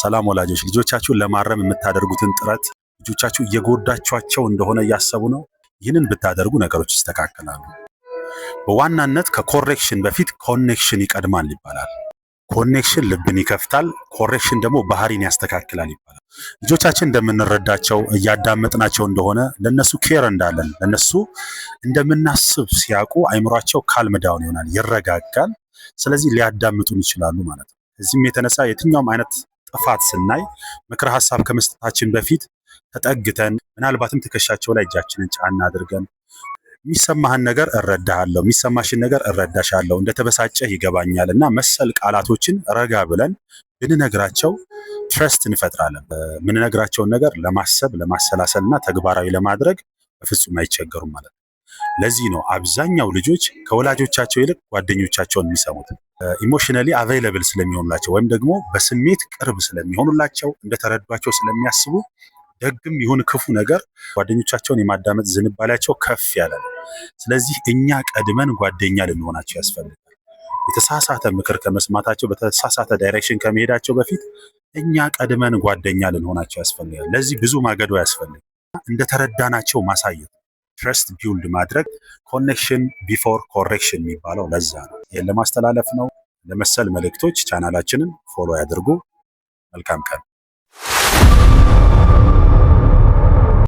ሰላም ወላጆች፣ ልጆቻችሁን ለማረም የምታደርጉትን ጥረት ልጆቻችሁ እየጎዳችኋቸው እንደሆነ እያሰቡ ነው። ይህንን ብታደርጉ ነገሮች ይስተካከላሉ። በዋናነት ከ correction በፊት connection ይቀድማል ይባላል። Connection ልብን ይከፍታል፣ correction ደግሞ ባህሪን ያስተካክላል ይባላል። ልጆቻችን እንደምንረዳቸው፣ እያዳመጥናቸው እንደሆነ፣ ለነሱ care እንዳለን፣ ለነሱ እንደምናስብ ሲያውቁ አይምሯቸው calm down ይሆናል፣ ይረጋጋል። ስለዚህ ሊያዳምጡን ይችላሉ ማለት ነው። ከዚህም የተነሳ የትኛውም አይነት ጥፋት ስናይ ምክረ ሀሳብ ከመስጠታችን በፊት ተጠግተን፣ ምናልባትም ትከሻቸው ላይ እጃችንን ጫና አድርገን የሚሰማህን ነገር እረዳሃለሁ፣ የሚሰማሽን ነገር እረዳሻለሁ፣ እንደተበሳጨህ ይገባኛል እና መሰል ቃላቶችን ረጋ ብለን ብንነግራቸው trust እንፈጥራለን። የምንነግራቸውን ነገር ለማሰብ፣ ለማሰላሰል እና ተግባራዊ ለማድረግ በፍጹም አይቸገሩም ማለት ነው። ለዚህ ነው አብዛኛው ልጆች ከወላጆቻቸው ይልቅ ጓደኞቻቸውን የሚሰሙት። Emotionally available ስለሚሆኑላቸው ወይም ደግሞ በስሜት ቅርብ ስለሚሆኑላቸው፣ እንደተረዷቸው ስለሚያስቡ ደግም ይሁን ክፉ ነገር ጓደኞቻቸውን የማዳመጥ ዝንባሌያቸው ከፍ ያለ ነው። ስለዚህ እኛ ቀድመን ጓደኛ ልንሆናቸው ያስፈልጋል። የተሳሳተ ምክር ከመስማታቸው፣ በተሳሳተ direction ከመሄዳቸው በፊት እኛ ቀድመን ጓደኛ ልንሆናቸው ያስፈልጋል። ለዚህ ብዙ ማገዶ አያስፈልግም። እንደተረዳናቸው ማሳየት፣ trust build ማድረግ፣ connection before correction የሚባለው ለዛ ነው። ይህን ለማስተላለፍ ነው። ለመሰል መልእክቶች ቻናላችንን follow ያድርጉ። መልካም ቀን።